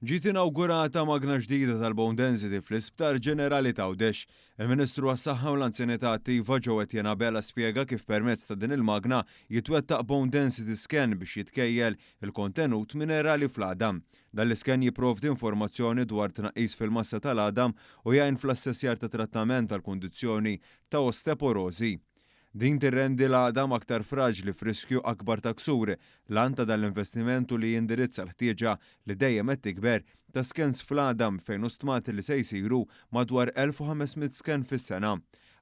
Ġiet inawgurata magna ġdida tal-Bone Density fl-Isptar Ġenerali t'Għawdex. Il-Ministru għas-Saħħa u l-Anzjanità Attiva Joe Etienne Abela spjega kif permezz ta' din il-magna jitwettaq Bone Density Scan biex jitkejjel il-kontenut minerali fl-għadam. Dan l-iscan jipprovdi informazzjoni dwar tnaqqis fil-massa tal-għadam u jgħin fl-assessjar ta' trattament għall-kundizzjoni ta' osteporożi. Din tirrendi l-għadam aktar fraġli f'riskju akbar ta' ksur. L-għan ta' dan l-investiment hu li jindirizza l-ħtieġa li dejjem qed tikber ta' scans fl-għadam fejn hu stmat li se jsiru madwar 1,500 scan fis-sena.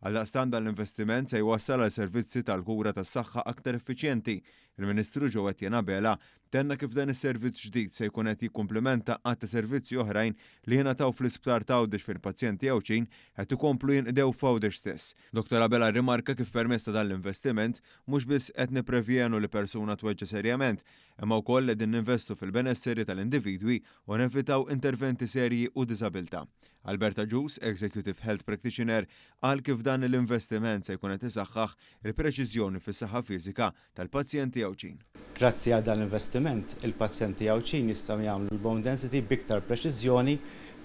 Għaldaqstant dan l-investiment se jwassal għal servizzi tal-kura tas-saħħa aktar effiċjenti. Il-Ministru Joe Etienne Abela Tenna kif dan is-servizz ġdid se jkun qed jikkumplimenta għadd ta' servizzi oħrajn li jingħataw fl-Isptar t'Għawdex fejn pazjenti Għawdxin qed ikomplu jinqdew f'Għawdex stess. Dottor Abela rrimarka kif permezz ta' dan l-investiment mhux biss qed nipprevjenu li persuna tweġġa' serjament, imma wkoll qegħdin ninvestu fil-benesseri tal-individwi u nevitaw interventi serji u diżabilità. Albert Agius, Executive Health Practitioner, qal kif dan l-investiment se jkun qed isaħħaħ il-preċiżjoni fis-saħħa fiżika tal-pazjenti Għawdxin. Grazzi għal dan l-investiment, il-pazjenti Għawdxin jistgħu jagħmlu l-bone density b'iktar preċiżjoni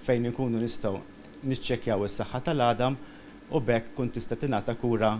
fejn inkunu nistgħu niċċekkjaw is-saħħa tal-għadam u b'hekk tkun tista' tingħata kura.